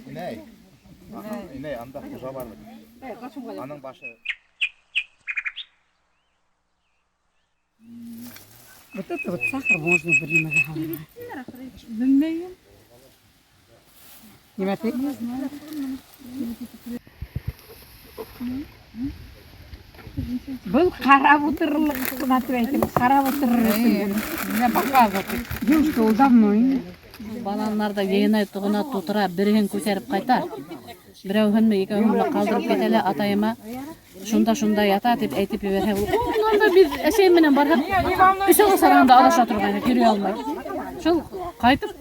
Инәй. Инәй, анда хужа бар бит. Аның башы. Вот это вот сахар можно бер нимәгә һалырға. Белмәйем. Нимә ти? Был ҡарап ултырырлыҡ ҡына тип әйтәм, ҡарап ултырыр өсөн. Менә показывать. Девушка, ул давно инде. Балалар ҙа йыйына тоғона тутыра, береһен күтәреп ҡайта. Берәүһенме, икәүһенме ҡалдырып китә лә атайыма шунда-шунда ята тип әйтеп ебәрһә, ул унан да беҙ әсәйем менән барһаҡ, өс ағас араһында аҙаша торғайныҡ, йөрөй алмай. Шул ҡайтып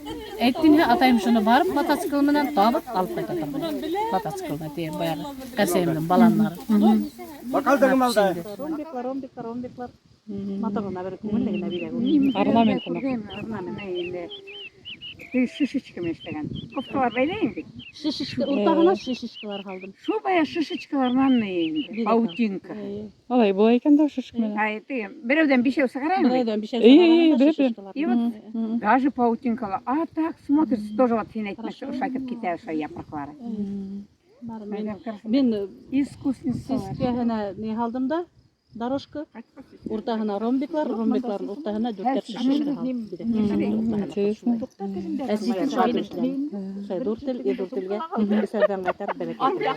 әйтте атайым шуны барып мотоцикл менән табып алып ҡайта торғайны. Мотоцикл менән тием баяғы ҡәрсәйемдең баланнары. Ромбиклар, ромбиклар, ромбиклар. Матур ғына бер күңелле генә бирә. Орнамент. Орнамент инде. Ты шишечками эшләгән. Кофталар бәйләйем бит. Шишечка, уртаһына шишечкалар һалдым. Шул бая шишечкаларынан инде. Паутинка. Алай була икән дә шишка менән. Ай, ты берәүҙән бишәү сығарайым бит. Берәүҙән бишәү Эй, эй, сығарғанда белеп, шишечкалар. И вот даже паутинкалар. А так смотрится тоже вот һин әйтмәксе, ошайтып китә ошо япраҡлары. Бар, мин, Мәгәр красота. мин Искусница. сискәһенә ни һалдым да, дорожка, уртаһына ромбиклар, ромбикларҙың уртаһына дүртәр шишечка һалдым. Интересно. Ә сискә эшләнем. Шулай дүртел, и дүртелгә бесәрҙән ҡайтарып бәләкәй.